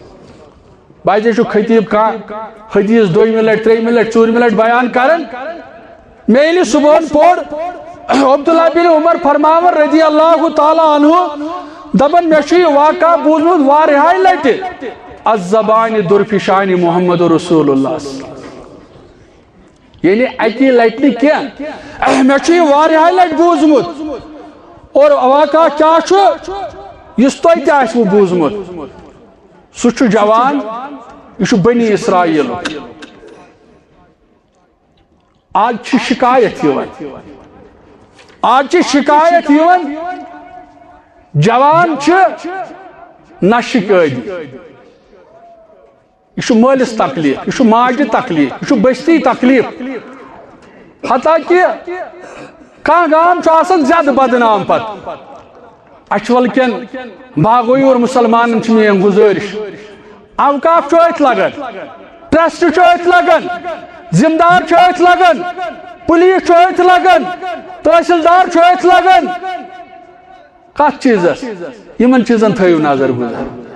بعضے چھُ خطیب کانٛہہ حدیث دوٚیمہِ لٹہِ، ترٛیٚیمہِ لٹہِ، ژوٗرمہِ لٹہِ بیان کران۔ مےٚ ییٚلہِ صبحن پوٚر، عبداللہ بن عمر فرماوان رضی اللہ تعالیٰ عنہ، دپان، مےٚ چھُ یہِ واقعہ بوٗزمُت واریاہہِ لٹہِ، از زبانِ درفشانِ محمد رسول اللہ۔ یعنی اکی لٹہِ نہٕ کینٛہہ، مےٚ چھُ یہِ واریاہہِ لٹہِ بوٗزمُت۔ اور واقعہ کیٛاہ چھُ؟ یُس تۄہہِ تہِ آسِوٕ بوٗزمُت، سُہ چھُ جوان، یہِ چھُ بنی اسرائیلُک۔ آز چھِ شکایت یِوان، آز چھِ شکایت یِوان، جوان چھِ نشہٕ عٲدی۔ یہِ چھُ مٲلِس تکلیف، یہِ چھُ ماجہِ تکلیف، یہِ چھُ بستی تکلیف۔ حتیٰ کہ کانٛہہ گام چھُ آسان زیادٕ بدنام پتہٕ۔ اچھول کٮ۪ن باغویور مسلمانن چھِ میٲنۍ گُزٲرِش، اوقاف چھُ أتھۍ لگان، ٹرسٹ چھُ أتھۍ لگان، ذمہٕ دار چھُ أتھۍ لگان، پولیس چھُ أتھۍ لگان، تحصیلدار چھُ أتھۍ لگان۔ کتھ چیٖزس؟ یِمن چیٖزن تھٲیِو نظر گُزر۔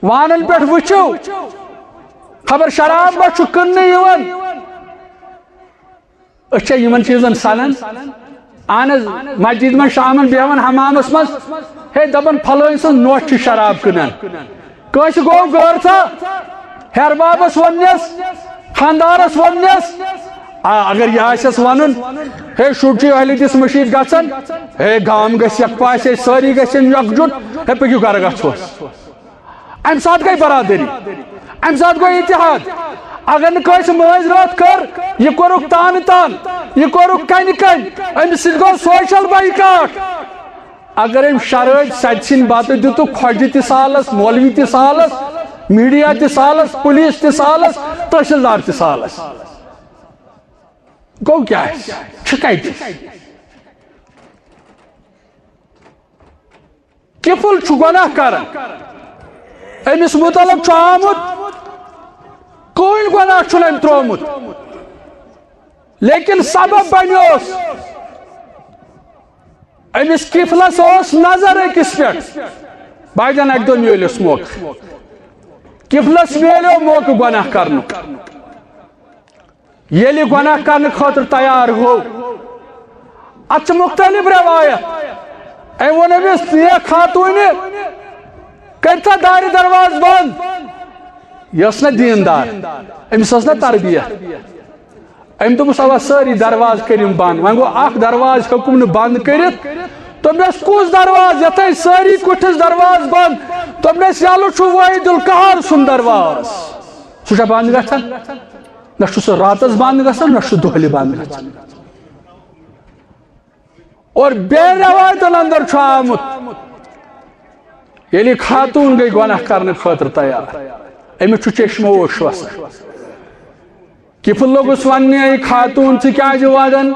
وانن پٮ۪ٹھ وٕچھِو، خبر شراب ما چھُ کٕننہٕ یِوان۔ أسۍ چھا یِمن چیٖزن سنان؟ اہن حظ، مسجد منٛز شامن بیہوان حمامس منٛز، ہے دپان، فلٲنۍ سٕنٛز نوٚش چھِ شراب کٕنان۔ کٲنٛسہِ گوٚو غٲرتھا، ہیربابس ووٚننس، خانٛدارس ووٚننس، آ، اگر یہِ آسٮ۪س ونُن، ہے شُر چھُ اہلِ دِس مٔشیٖد گژھان، ہے گام گژھِ یکپا، أسۍ سٲری گژھن یکجُٹ، ہے پٔکِو گرٕ گژھوس۔ امہِ ساتہٕ گٔے برادری، امہِ ساتہٕ گوٚو اتحاد۔ اگر نہٕ کٲنٛسہِ مٲنٛزِ رٲتھ کٔر، یہِ کوٚرُکھ تانہٕ تان، یہِ کوٚرُکھ کنہِ کنہِ، أمِس سۭتۍ گوٚو سوشل بایکاٹ۔ اگر أمۍ شرٲبۍ سَتہِ سِنۍ بتہٕ دیُتُکھ، خۄجہِ تہِ سالس، مولوی تہِ سالس، میڈیا تہِ سالس، پولیس تہِ سالس، تحصیلدار تہِ سالس، گوٚو کیٛاہ؟ چھِ کتہِ؟ کِفُل چھُ گۄناہ کران، أمِس مُتعلق چھُ آمُت، کٕہٕنۍ گۄناہ چھُنہٕ أمۍ ترٛوومُت۔ لیکن سبب بنیوس، أمِس کفلس اوس نظر أکِس پٮ۪ٹھ۔ بھائی جان، اکہِ دۄہ میلیوس موقعہٕ، کفلس میلیو موقعہٕ گۄناہ کرنُک۔ ییٚلہِ گۄناہ کرنہٕ خٲطرٕ تیار گوٚو، اتھ چھِ مختلف روایت۔ أمۍ ووٚن أمِس، "یہِ خاتوٗنہِ، کٔرۍ تھا دارِ دروازٕ بنٛد۔" یہِ ٲس نہ دیٖندار، أمِس ٲس نہ تربیت۔ أمۍ دوٚپُس، "اوا، سٲری دروازٕ کٔرِم بنٛد۔" وۄنۍ گوٚو اکھ دروازٕ ہیوٚکُم نہٕ بنٛد کٔرِتھ۔ دوٚپنس، "کُس دروازٕ؟ یتھ ہے سٲری کُٹھِس دروازٕ بنٛد۔" دوٚپنس، "یلہٕ چھُ وٲحِد القہار سُنٛد دروازٕ، سُہ چھا بنٛد گژھان؟ نہ چھُ سُہ راتس بنٛد گژھان، نہ چھُ دۄہلہِ بنٛد گژھان۔" اور بیٚیہِ روایتن اندر چھُ آمُت، ییٚلہِ خاتوٗن گٔے گۄناہ کرنہٕ خٲطرٕ تیار، أمِس چھُ چشمہٕ اوش وسان۔ کفل لوٚگُس وننہِ، "اے خاتوٗن، ژٕ کیازِ ودان؟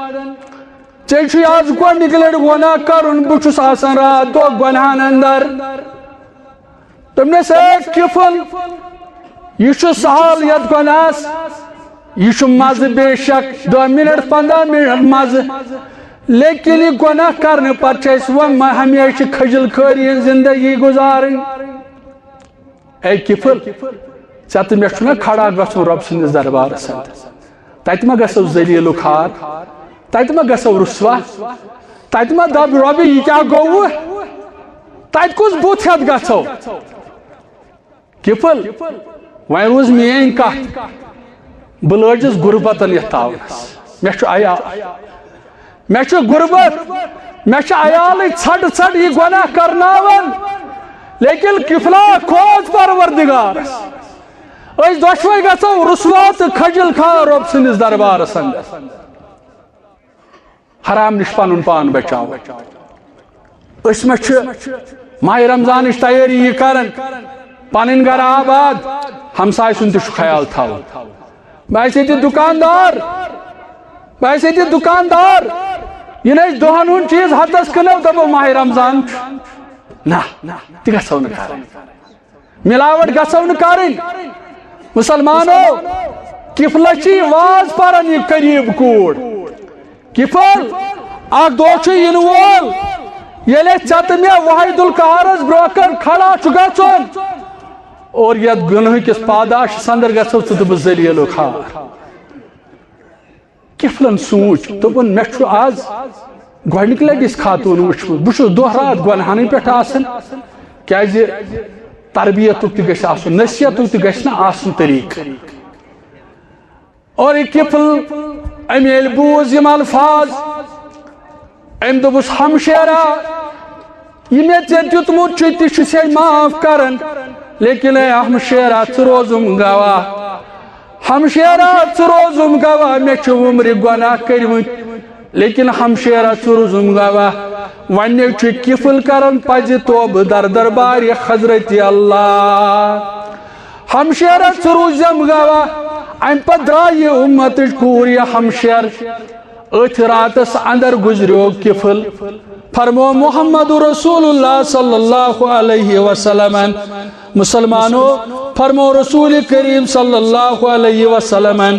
ژےٚ چھُے آز گۄڈنِکہِ لٹہِ گۄناہ کرُن، بہٕ چھُس آسان راتھ دۄہ گۄناہن اندر۔" دوٚپنس، "اے کفل، یہِ چھُ سہل یتھ گۄناہس، یہِ چھُ مزٕ بے شک، دہ منٹ، پندہ منٹ مزٕ، لیکن یہِ گۄناہ کرنہٕ پتہٕ چھِ اسہِ وۄنۍ ہمیشہِ خجل خٲری ہٕنٛز زندگی گُزارٕنۍ۔" اے کفل، ژےٚ تہٕ مےٚ چھُنہ کھڑا گژھُن رۄب سٕنٛدِس دربارس اندر؟ تتہِ ما گژھو ذلیل و خوار؟ تتہِ ما گژھو رسوا؟ تتہِ ما دب رۄبہِ، یہِ کیٛاہ گوٚوٕ؟ تتہِ کُس بُتھ ہٮ۪تھ گژھو؟ کفل، وۄنۍ روٗز میٲنۍ کتھ، بہٕ لٲجِس غربتن یتھ تاونس۔ مےٚ چھُ عیال، مےٚ چھُ غربت، مےٚ چھُ عیالٕے ژھٹہٕ ژھٹہٕ یہِ گۄناہ کرناوان، لیکن کفلا کھوژ پروردگارس۔ أسۍ دۄشوے گژھو رسوا تہٕ خجل خوار رۄب سٕنٛدِس دربارس اندر۔ حرام نِش پنُن پان بچاوو۔ أسۍ ما چھِ ماہِ رمضانٕچ تیٲری یہِ کران، پنٕنۍ گرٕ آباد، ہمسایہِ سُنٛد تہِ چھُ خیال تھاوُن۔ بہٕ آسہِ ییٚتہِ دُکاندار، بہٕ آسہِ ییٚتہِ دُکاندار، یہِ نہٕ أسۍ دۄہن ہُنٛد چیٖز ہتس کٕنو، دپو ماہِ رمضان چھُ۔ نہ، تہِ گژھو نہٕ کرٕنۍ۔ ملاوٹ گژھو نہٕ کرٕنۍ۔ مسلمانو، کفلہ چی واز پران یہِ قریب کوٗر۔ کفل، اکھ دۄہ چھُ یِنہٕ وول، ییٚلہِ ژےٚ تہٕ مےٚ وحید القہارس برونٛہہ کن کھڑا چھُ گژھُن اور یتھ گناہ کِس پاداشس اندر گژھو ژٕ تہٕ بہٕ ذلیل و خوار۔ کفلن سوٗنچ، دوٚپُن، "مےٚ چھُ آز گۄڈنِکہِ لٹہِ یِژھ خاتوٗن وٕچھمٕژ۔ بہٕ چھُس دۄہ راتھ گۄنہانٕے پٮ۪ٹھ آسان، کیازِ تربیتُک تہِ گژھِ آسُن، نصیحتُک تہِ گژھِ نہ آسُن طریٖقہٕ۔" اور یہِ کفل، أمۍ ییٚلہِ بوٗز یِم الفاظ، أمۍ دوٚپُس، "ہمشیرا، یہِ مےٚ ژےٚ دیُتمُت چھُ، تہِ چھُ سے معاف کران، لیکن اے ہمشیرا، ژٕ روزُم گواہ۔ ہمشیرا، ژٕ روزُم گواہ، مےٚ چھِ وُمرِ گۄناہ کٔرمٕتۍ، لیکن ہمشیرا، ژٕ روزُم گواہ۔" وۄنۍ چھُ کفل کران پزِ توبہٕ در دربارِ حضرت اللہ۔ ہمشیرا، ژٕ روٗززٮ۪م گواہ۔ امہِ پتہٕ درٛاے یہِ اُمتٕچ کوٗر، یہِ ہمشیر۔ أتھۍ راتس اندر گُزریو کفل۔ فرمو محمد رسول اللہ صلی اللہ علیہ وسلمن، مسلمانو، فرمو رسول کریم صلی اللہ علیہ وسلمن،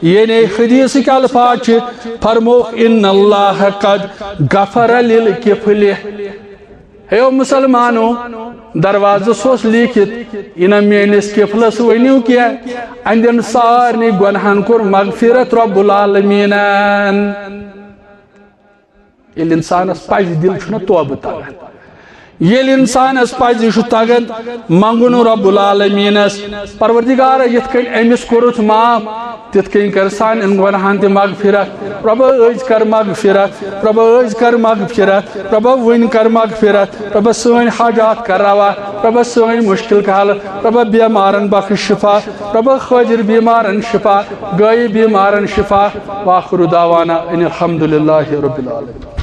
یعنی حدیث کے الفاظ چھِ، فرمو، "ان اللہ قد غفر للکفل۔" ہے مسلمانو، دروازس اوس لیکھِتھ، یہِ نہ میٲنِس کفلس ؤنِو کینٛہہ، أہنٛدٮ۪ن سارنٕے گۄنہن کوٚر مغفرت رب العالمینن۔ ییٚلہِ انسانس پزِ دِل چھُنہ توبہٕ تگان، ییٚلہِ انسانس پزِ یہِ چھُ تگان منٛگُن رب العالمینس، پروردگارا، یِتھ کٔنۍ أمِس کوٚرُتھ معاف، تِتھ کٔنۍ کر سانٮ۪ن گۄناہن تہِ مغفرت۔ رۄبہ، أزۍ کر مغفرت۔ رۄبہ، أزۍ کر مغفرت۔ رۄبہ، وٕنۍ کر مغفرت۔ رۄبہ، سٲنۍ حاجات کر روا۔ رۄبہ، سٲنۍ مشکل کر حل۔ رۄبہ، بیمارن بخش شفا۔ رۄبہ، حٲضر بیمارن شفا، غٲیب بیمارن شفا۔ وآخر دعوانا ان الحمد للہ رب العالمین۔